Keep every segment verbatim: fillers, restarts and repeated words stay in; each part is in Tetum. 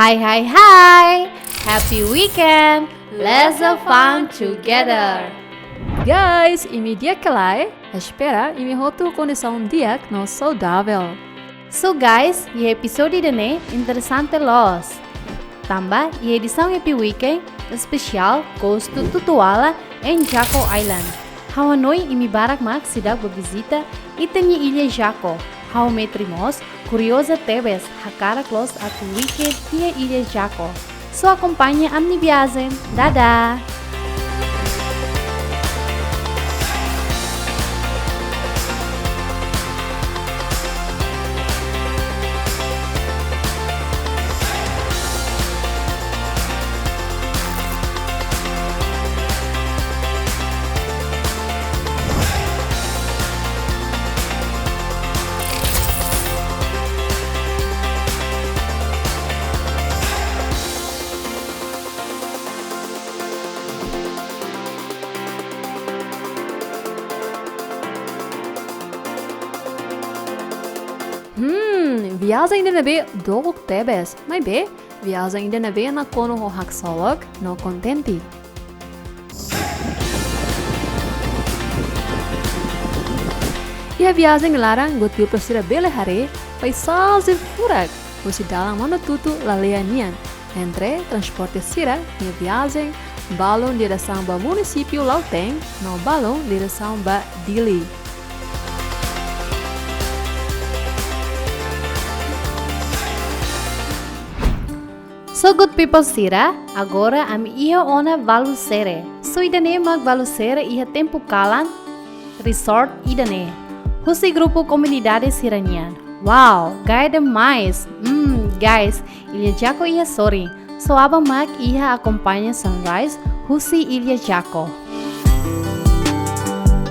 Hai, hai, hai! Happy weekend! Let's have fun together! Guys, imi di'ak ka lae? Espera imi hotu kondisaun di'ak no saudavel. So guys, iha episódiu ida-ne'e interesante loos. Tanba iha edisaun Happy Weekend espesiál gostu Tutuala em Jaco Island. Ha'u hanoin imi barak mak seidauk bá vizita ita-nia Ilha Jaco. Ha'u Metri mós kurioza tebes, hakarak loos atu weekend iha Ilha Jaco. So akompaña ami-nia viajen. Dadah! Hmm, viajen ida ne'ebé dook tebes. Maibé, viajen ida ne'ebé nakonu ho haksolok no kontente. Iha viajen nia laran, good people sira bele haree paizajen furak husi dalan Manatutu lalehan nian, entre transporte sira-nia viajen, balun diresaun ba munisípiu Lautém, no balun diresaun ba Dili. So good people sira, agora ami iha ona Valusere. So ida-ne'e mak Valusere iha tempu kalan, resort ida-ne'e. Husi grupu komunidade sira-nian. Wow, gaya demais. Hmm, guys, Ilha Jaco iha sorin. So aban mak iha akompaña sunrise husi Ilha Jaco.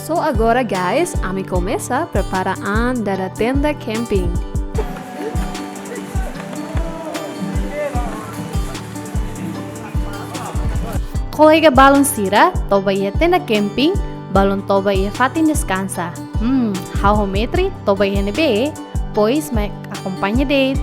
So agora guys, ami komesa prepara an dada tenda camping. Kolega balun sira, toba iha tenda camping, balun toba iha fatin deskansa. Hmm, ha'u ho Metri toba iha ne'ebé, pois mak akompaña de'it.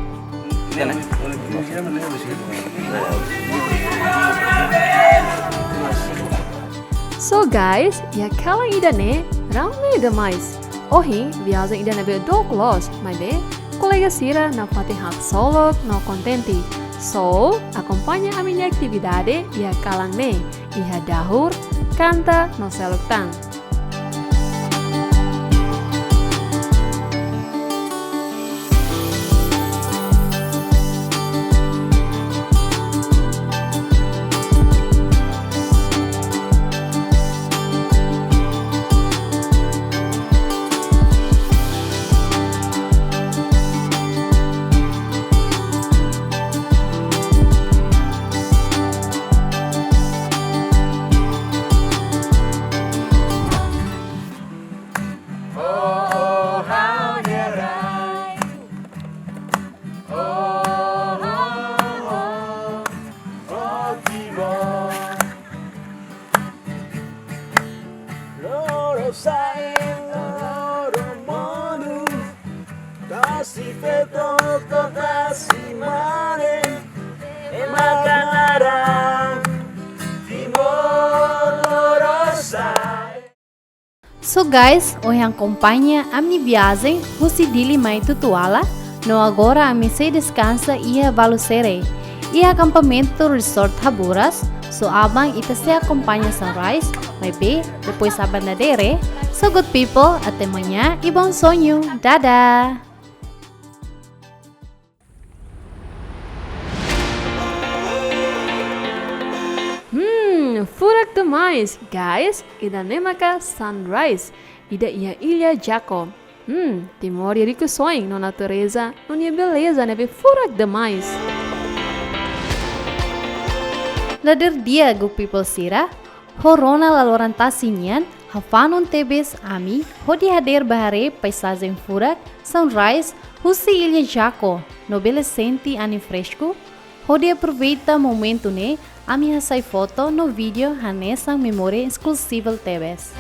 So guys, iha kalan ida-ne'e rame demais. Ohin, viajen ida ne'ebé dook loos, maibé kolega sira nafatin haksolok no kontente. So, akompaña ami-nia atividade iha kalan ne'e, iha dahur, kanta no seluk tan. Oh, oh, hau nerai. Oh, oh, oh, oh, Timor. Lorosa'e, loro monu. Tasi feto, tasi mane. Ema kanaran. Timor, lorosa'e. So guys, ohin akompaña ami-nia viajen husi Dili mai Tutuala, no agora ami sei deskansa iha Valusere, iha akampamentu Resort Haburas. So aban ita sei akompaña sunrise, maibé depois aban dadeer. So good people, até amanhã e bom sonho. Dadah! Hmm, furak demais, guys. Ida-ne'e maka sunrise. Ida iha Ilha Jaco. Hmm, Timor nia rikusoin no natureza, no nia beleza ne'ebé furak demais. Dadeer di'ak good people sira, ho rona laloran tasi nian, hafanun tebes ami, hodi hadeer bá haree paizajen furak, sunrise, husi Ilha Jaco, no bele sente anin fresku, hodi aproveita momentu ne'e, ami hasai foto no vídeo hanesan memória eskluzivu tebes.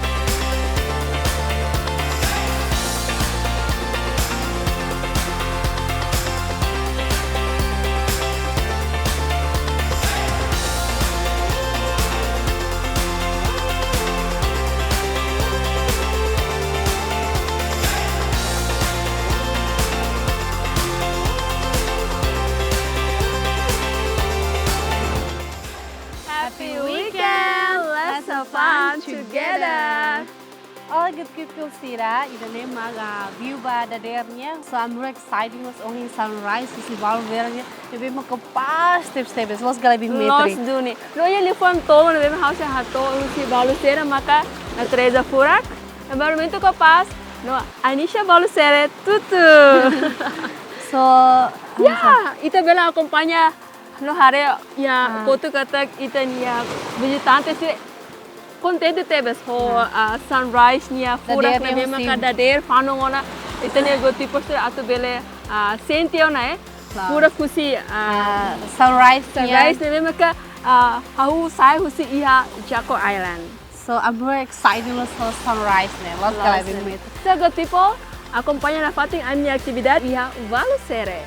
Fun together. Olá, good people sira, ida-ne'e mak, ah, view ba dadeer nian. So I'm very excited, mas ohin sunrise, husi balu sira-ne'e, ne'ebé maka paz tebes-tebes, loos ka lae, Bimey? Loos duni. No iha liafuan tolu ne'ebé mak ha'u sei hato'o husi balu sira maka natureza furak, environment kapás, no Anisha balu sira tutu. So, ya, ita bele akompaña no haree iha, ah, kotuk katak ita-nia vizitante sira kontente tebes ho, ah, sunrise nia furak ne'ebé maka dadeer fanun ona ita-nia good people sira atu bele, ah, sente ona, eh, furak husi, ah, sunrise nian, sunrise ne'ebé maka, ah, hahú sai husi iha Jaco Island. So I'm very excited loos ho sunrise ne'e, loos ka lae, Bimey? So good people, akompaña nafatin ami-nia atividade iha Valusere.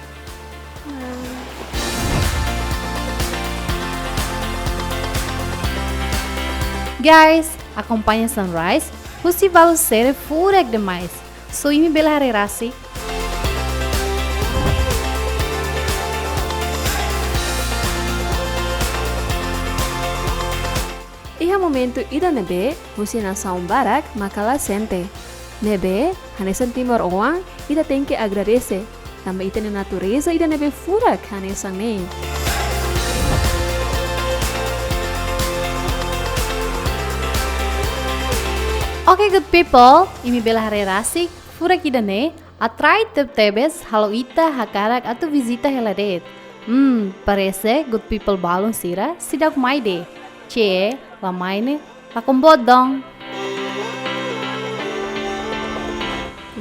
Guys, akompaña sunrise husi Valusere furak demais. So imi bele haree rasik. Iha momentu ida-ne'ebé husi nasaun barak maka la sente. Ne'ebé, hanesan timoroan, ita tenke agradese tanba ita-nia natureza ida-ne'ebé furak hanesan ne'e. Oke, good people, imi bele haree rasik, furak ida-ne'e atrai tebetebes halo ita hakarak atu vizita hela de'it. Hmm, parese good people balun sira seidauk mai de'it. Cee, la mai ne'e, la kombodo.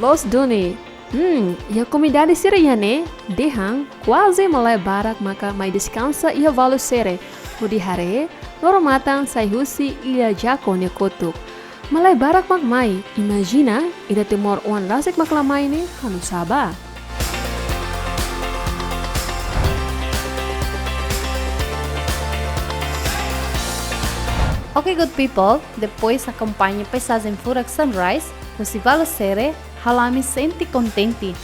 Loos duni. Hmm, iha komunidade sira iha ne'e, dehan kuaze malae barak maka mai deskansa iha Valusere, hodi haree loro-matan sai husi iha Jaco nia kotuk. Malae barak mak mai, imajina, ida timoroan rasik mak la mai ne'e, halo sá bá? Oke, good people, depois akompaña paizajen furak sunrise husi Valusere, halo ami sente kontente.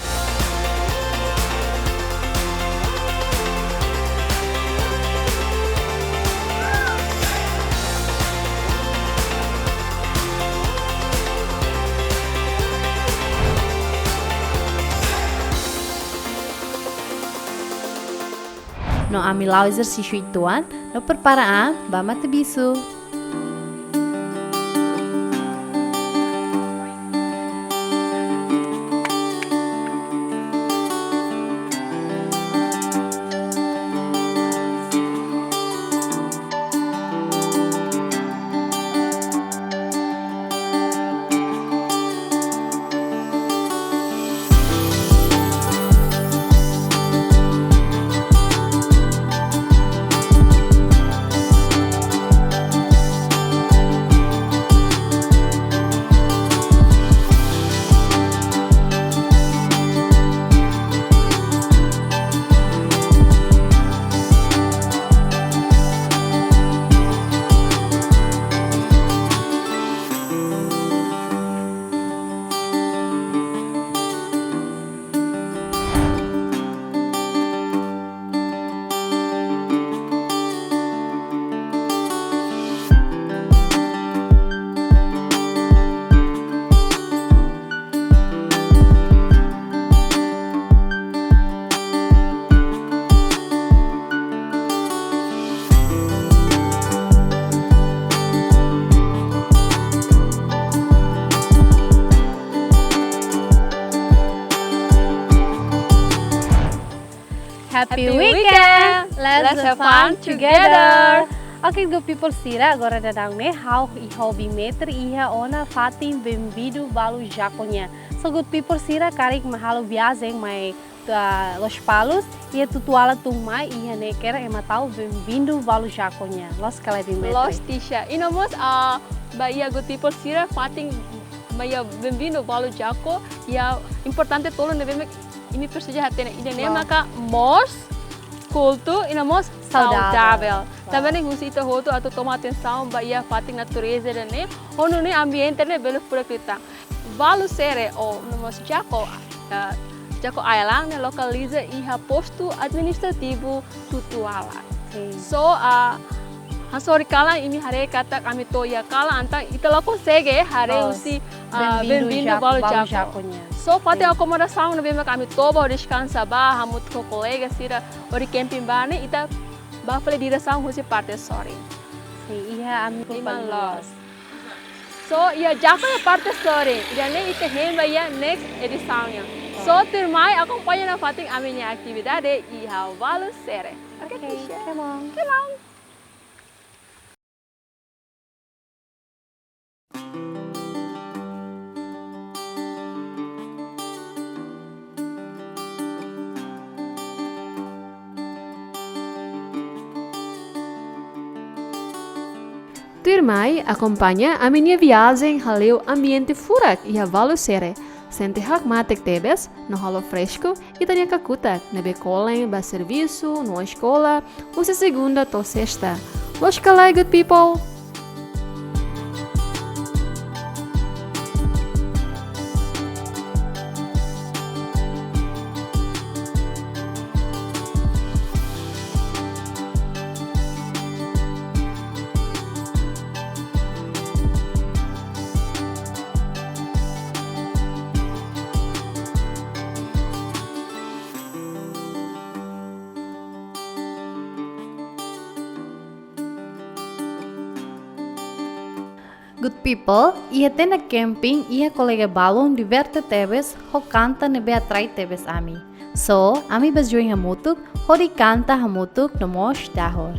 No ami la'o ezersísiu uitoan, no prepara an ba matabixu. Happy weekend! Let's have fun together! Oke, good people sira, agora daudaun ne'e ha'u ho Bimey iha ona fatin Bem-vindo Vallejaco nian. So good people sira, karik mak halo viajen mai, ah, Lospalos, iha Tutuala tun mai, iha ne'e kedas ema tau Bem-vindo Vallejaco nian. Loos ka lae, Bimey? Loos, Tisha. I no mós, ah, ba iha good people sira, fatin mai iha Bem-vindo Vallejaco, iha importante tolu ne'ebé mak imi presiza hatene. Ida-ne'e maka moos, kultu, i no mós saudavel. Tanba ne'e husu ita hotu atu toma atensaun ba iha fatin natureza ida-ne'e, ho nune'e ambiente ne'e bele furak liután. Valusere ou no mós Jaco, ah, Jaco Island ne'e lokaliza iha postu administrativu Tutuala. Sin. So, ah, Hasoru kalan imi haree katak ami to'o iha kalan, entaun ita la konsege haree Loos. husi, ah, Bem-vindo Bem-vindo Jaco, Balu Balu Jaco. Jaco nian. So, fatin Sim. akomodasaun ne'ebé mak ami toba hodi deskansa ba, hamutuk ho kolega sira hodi camping ba ne'e, ita bá fali diresaun husi parte sorin. Sim, iha ami Liman kulpa loos. So, iha Jaco iha parte sorin. Ida-ne'e ita hein ba iha next edisaun nian. So, Loos. tuirmai akompaña nafatin ami-nia atividade iha Balu Sere. Oke, Oke, Tisha. come on. Come on. Tuirmai, akompaña ami-nia viajen hale'u ambiente furak iha Balu Sere. Sente hakmatek tebes, no halo fresku ita-nia kakutak ne'ebé kolen ba servisu no eskola, husi segunda to'o sesta. Loos ka lae, good people? Good people, iha tenda camping, iha kolega balun diverte tebes ho kanta ne'ebé atrai tebes ami. So, ami bá join hamutuk, hodi kanta hamutuk no mós dahor.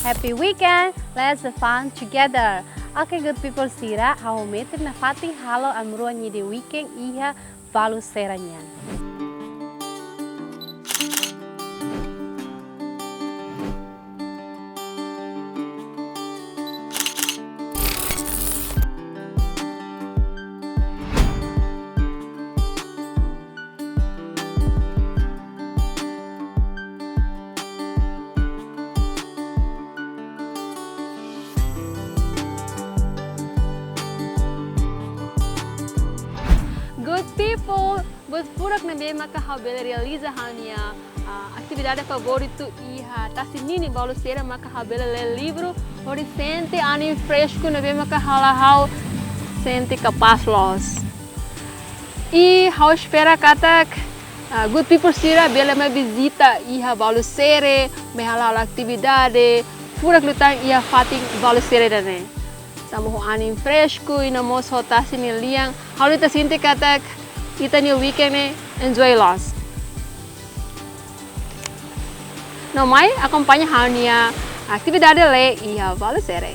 Happy weekend, let's have fun together. Oke, good people sira, ha'u ho Metri nafatin halo ami rua nia weekend iha Valusera nian. Good people, buat furak ne'ebé maka ha'u bele realiza ha'u-nia, ah, atividade favoritu iha tasi ninin Valusera maka ha'u bele lee livru, hodi sente anin fresku ne'ebé maka halo ha'u sente kapás loos. I ha'u espera katak, ah, good people sira bele mai vizita iha Valusera, mai halo atividade furak liután iha fatin Valusera ida-ne'e. Tanba ho anin fresku i no mós ho tasi nia lian, ha'u ita sente katak ita-nia weekend ne'e enjoy loos. No mai akompaña ha'u-nia atividade lee iha Valusera.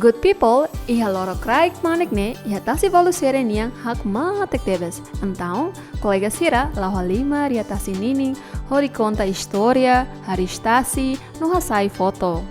Good people, iha loron kraik manek ne'e, iha tasi Valusera nian hakmatek tebes. Entaun, kolega sira, la'o halimar iha tasi ninin, hodi konta istória, hariis tasi, no hasai foto.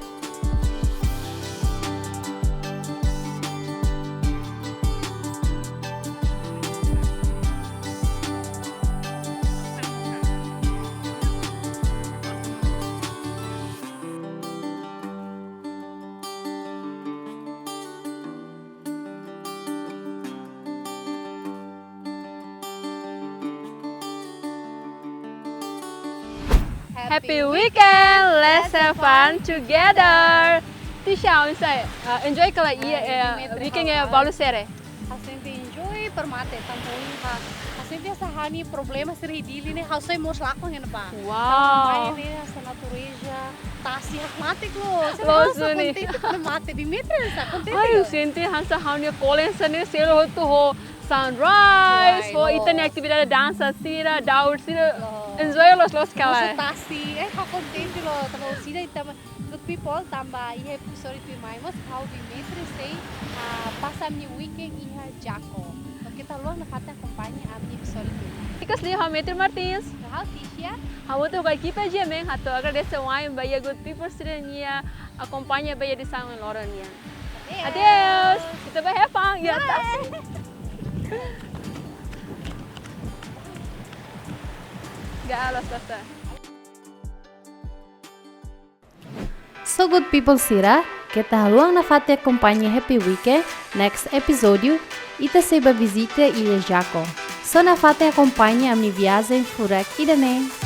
Happy weekend, let's have fun together. Tisha, oinsá, ah, enjoy ka lae, eh, weekend iha Valusera? Ha'u sente enjoy para mate, tanba ohin ha'u sente hanesan ha'u-nia problema sira iha Dili ne'e, ha'u sai moos lakon iha ne'ebá. Wow. Tanba mai ne'e hanesan natureza, tasi hakmatek loos. Loos duni. Kontente para mate, Bi Metri hanesan kontente. Ai, ha'u sente hanesan ha'u-nia kolen hanesan ne'e selu hotu ho sunrise, ho ita-nia atividade dansa sira, daur sira. Loos. Enjoy loos-loos ka lae. Mosu tasi, eh, ha'u kontente loos, tanba sira ita ma-, good people, tanba iha episódiu tuirmai mós ha'u Bi Metri sei, ah, pasa ami-nia weekend iha Jaco. Oke, ita haluha nafatin akompaña ami-nia episódiu tuirmai. Ikus liu ha'u Metri Martins. No ha'u Tisha. Hamutuk ho ekipa G M N hato'o agradese wa'in ba iha good people sira-nia akompaña ba iha edisaun loron nian. Adeus. Adeus. Ita bá have fun. Ya, bye. Tasi. Gak alas basta. So good people sira, keta haluha nafatin akompaña Happy Weekend, next episódiu, ita sei bá vizita iha Jaco. So nafatin akompaña ami-nia viajen furak ida-ne'e.